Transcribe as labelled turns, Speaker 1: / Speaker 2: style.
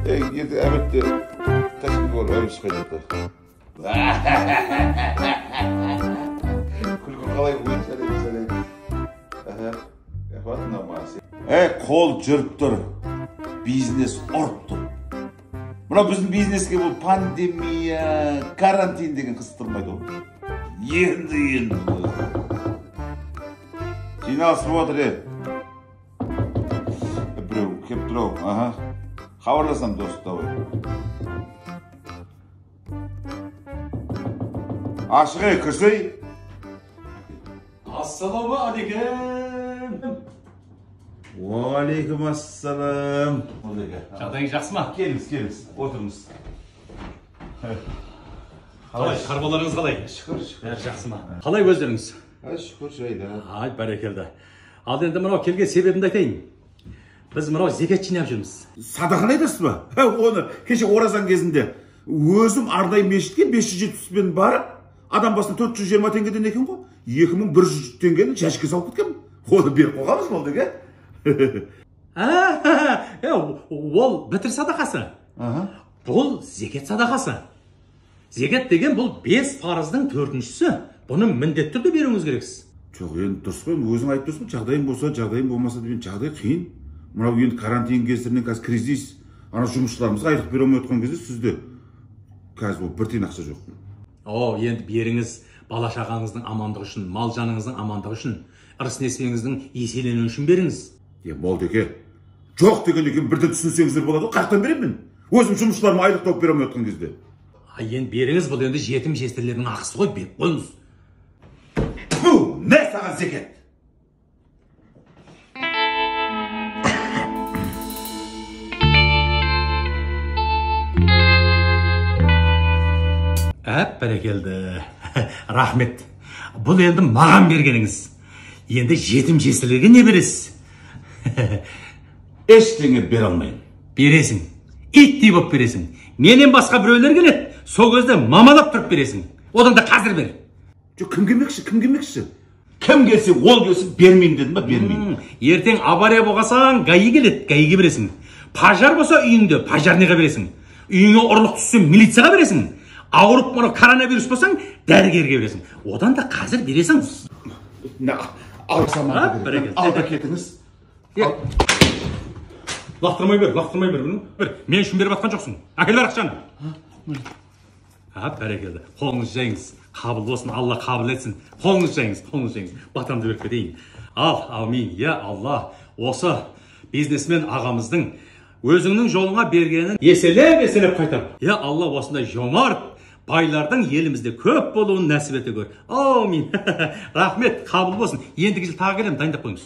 Speaker 1: Ертең обедте Ташкентке барып обед ішіп қайтады. Күлкі қалай қойды? Сәлем, сәлем. Қол жүріп тұр. Бизнес ұрып тұр. Мына біздің бизнеске бұл пандемия, карантин деген қызықтырмайды ғой. Енді. Жиналыс болып отыр, Біреу келіп тұр ау. Аха. Хабарласам, дос, давай. Ашық, кірсей.
Speaker 2: Ассалаумағалейкум.
Speaker 1: Уағалейкум ассалам.
Speaker 2: Жағдайыңыз жақсы ма?
Speaker 1: Келіңіз, келіңіз, отырыңыз.
Speaker 2: Қалай, шаруаларыңыз қалай?
Speaker 1: Шүкір, шүкір.
Speaker 2: Бәрі жақсы ма? Қалай өздеріңіз?
Speaker 1: Шүкір, жайда.
Speaker 2: Ай, бәрекелді. Ал енді мынау келген себебімді айтайын. Біз мынау зекет жинап жүрміз.
Speaker 1: Садақаны айтасыз ба? Оны кеше оразан кезінде өзім арнайы мешітке 570-пен барып, адам басына 420 теңгеден екен ғой. 2100 теңгені жәшікке салып кеткенмін. Оны беріп қойғанбыз молдеке.
Speaker 2: Ол бітір садақасы. Бұл зекет садақасы. Зекет деген бұл 5 парыздың 4-шісі. Бұны міндетті түрде беруіңіз керексіз.
Speaker 1: Жоқ, енді дұрыс қой, өзің айтып тұрсың, жағдайым болса, жағдайым болмаса деген жағдай қиын. Мынау енді карантин кесірінен қазір кризис, ана жұмысшыларымызға айлық бере алмай отқан кезде сізде қазір ол бір тиын ақша жоқ.
Speaker 2: О, енді беріңіз, бала шағаңыздың амандығы үшін, мал жаныңыздың амандығы үшін, ырыс несібеңіздің еселенуі үшін беріңіз.
Speaker 1: Молдеке, жоқ деген екен бірден түсінсеңіздер болады ғой, қаяқтан беремін мен? Өзім жұмысшыларыма айлық тауып бере алмай отқан кезде.
Speaker 2: Енді беріңіз, бұл енді жетім жесірлердің ақысы ғой, беріп қойыңыз.
Speaker 1: Тфу, не саған зекет?
Speaker 2: Әп, бәрекелді. Рахмет. Бұл енді маған бергеніңіз. Енді жетім жесірлерге не бересіз?
Speaker 1: Ештеңе бере алмаймын.
Speaker 2: Бересің. Иттей болып бересің. Менен басқа біреулер келеді, сол кезде мамалап тұрып бересің. Одан да қазір бер.
Speaker 1: Жоқ, кім келмекші, кім келмекші? Кім келсе, ол келсін, бермеймін дедім ба, бермеймін.
Speaker 2: Ертең авария болғасаң, ГАИ келеді, ГАИ-ге бересің. Пожар болса үйіңде, пожарныйға бересің. Үйіңе ұрлық түссе, милицияға бересің. Ауырып мынау коронавирус болсаң, дәрігерге бересің. Одан да қазір бересің.
Speaker 1: Ал да кетіңіз.
Speaker 2: Лақтырмай бер, лақтырмай бер. Мен үшін беріп атқан жоқсың. Әкел бер ақшаны. Бәрекелді. Қолыңызды жайыңыз. Қабыл болсын, Алла қабыл етсін. Қолыңызды жайыңыз, қолыңызды жайыңыз. Батамды беріп кетейін. Ал, аумин, я Алла. Осы бизнесмен ағамыздың өзіңнің жолыңа бергенін еселеп, еселеп қайтар. Я Алла, осындай жомарт байлардың елімізде көп болуын нәсіп ете көр. Аумин. Рахмет, қабыл болсын. Ендігі жыл тағы келемін, дайындап қойыңыз.